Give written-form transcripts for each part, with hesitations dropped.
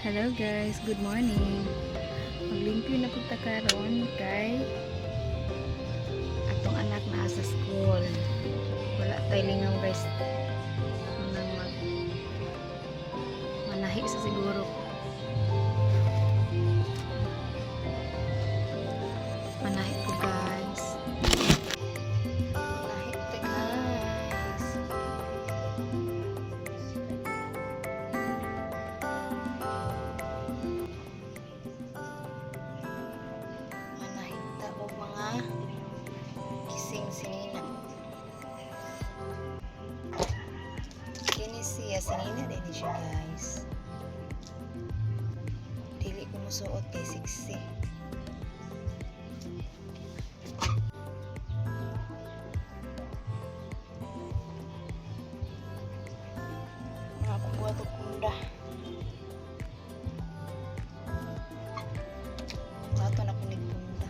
Hello guys, good morning. Maglimpyo na pud ta karon kay atong anak naa sa school. Wala tay lingaw, guys. Mga mag manahi sa siguro. Manahi ko, guys. Manahi ta, guys. Manahi ta og mga kising sinina. Kini siya, sinina din siya, guys. Dili ko musuot kay sexy. Mga akong buhat og punda. Buhaton ako nig punda.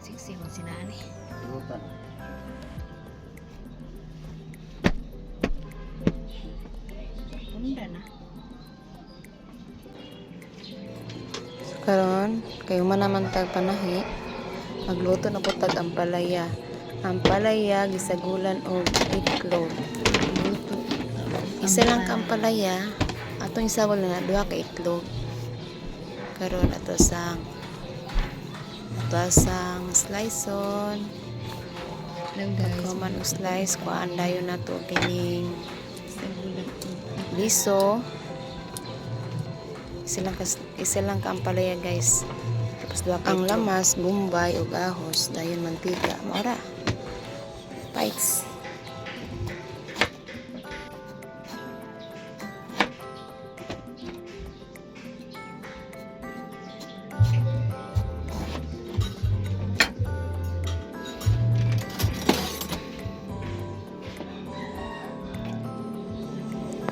Sexy man si nani. Silutan. Punda na. So karon kay human naman tag panahi, magluto na po tag ampalaya. Ampalaya gisagulan og itlog. Luto. Isa lang ka ampalaya, atong isagol na duha ka itlog. Karon ato sang sliceon. Hello guys. Pagkahuman og slice, kuhaan dayon nato kining Sagulan og liso. Isa lang ka ampalaya, guys. Tapos duha ka ang lamas, bombay ug ahos, dayon mantika. Mao ra. Pikes.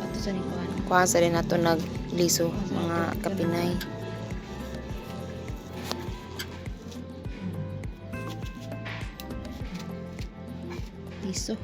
Ato sa ni kuan. Kuha sa rin nato nagliso, mga kapinay. Liso.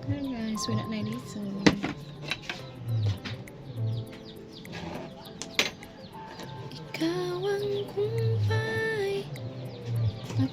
Hello guys, wala na liso. Ikaw ang kumpay. Pag